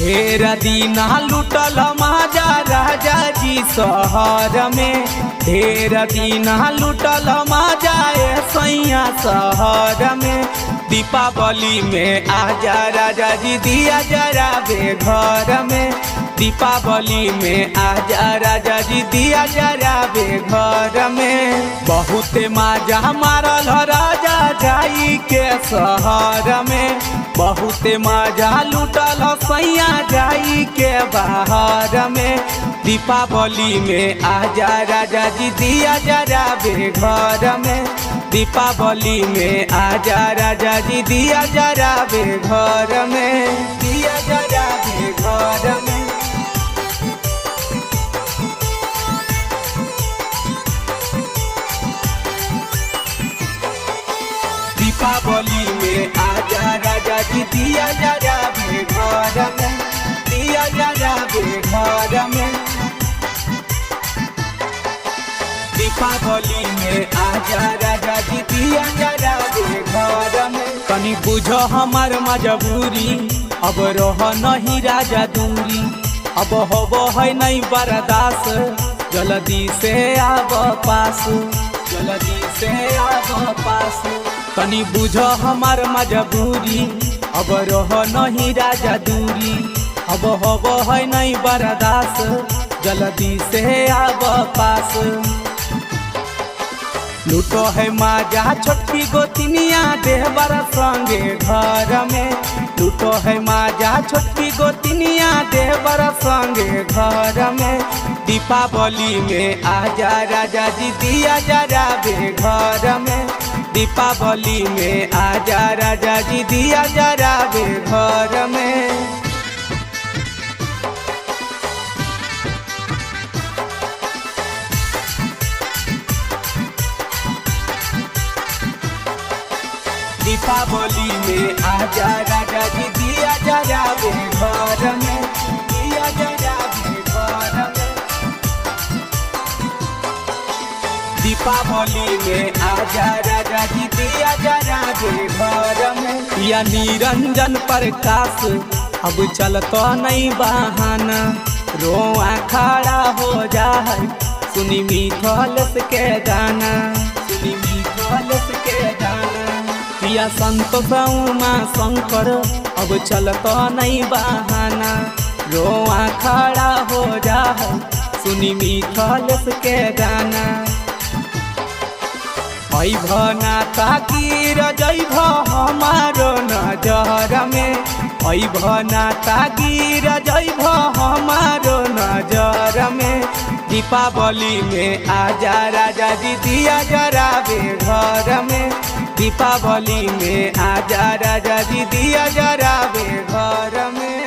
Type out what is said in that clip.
ढेर दिन लुटल माजा राजा जी शहर में, ढेर दिन लुटल माजा ए सैया शहर में। दीपावली में आजा राजा जी दिया जराबे घर में, दीपावली में आजा राजा जी दिया जराबे घर में। बहुत माजा मारल राजा जाई के शहर में, बहुत मजा लुटल सैया जाई के बाहर में। दीपावली में आजा राजा जी दिया जराबे घर में, दीपावली में आजा राजा जी दिया जराबे घर में, दिया जराबे घर में। दीपावली में आजा राजा जी दिया जराबे घर में, दिया जराबे घर में। दीपावली में आजा राजा जी दिया जराबे घर में। तनी बुझो हमार मजबूरी, अब रह नहीं राजा दूरी, अब होबो है नहीं बर्दाश्त, जल्दी से आब पास, जल्दी से आब पास। तनी बुझो हमार मजबूरी, अब रह नहीं राजा दूरी, अब होबो है नहीं बर्दाश्त, जल्दी से आब पास। लूटो है माजा छोटकी गोतिनिया देवर संगे घर में, लूटो है माजा छोटकी गोतिनिया देवर संगे घर में। दीपावली में आजा राजा जी दिया जराबे घर में, दीपावली में आजा राजा जी दिया जराबे घर में। दीपावली में आजा राजा जी दिया जराबे घर में, दिया जराबे घर में। दीपावली में आजा राजा जी दिया जराबे घर में। या निरंजन प्रकाश अब चलतो नहीं बहाना, रोआ खड़ा हो जाए सुनी मिथलेश के गाना, सुनी मिथलेश के गाना। पिया संतोष उमा शंकर अब चलतो नहीं बहाना, रोआ खड़ा हो जाए सुनी मिथलेश के गाना। अइभ ना गिर जइभ हमारो नजर में, अइभ ना गिर जइभ हमारो नजर में। दीपावली में आजा राजा जी दिया जराबे घर में, दीपावली में आजा राजा जी दिया जराबे घर में।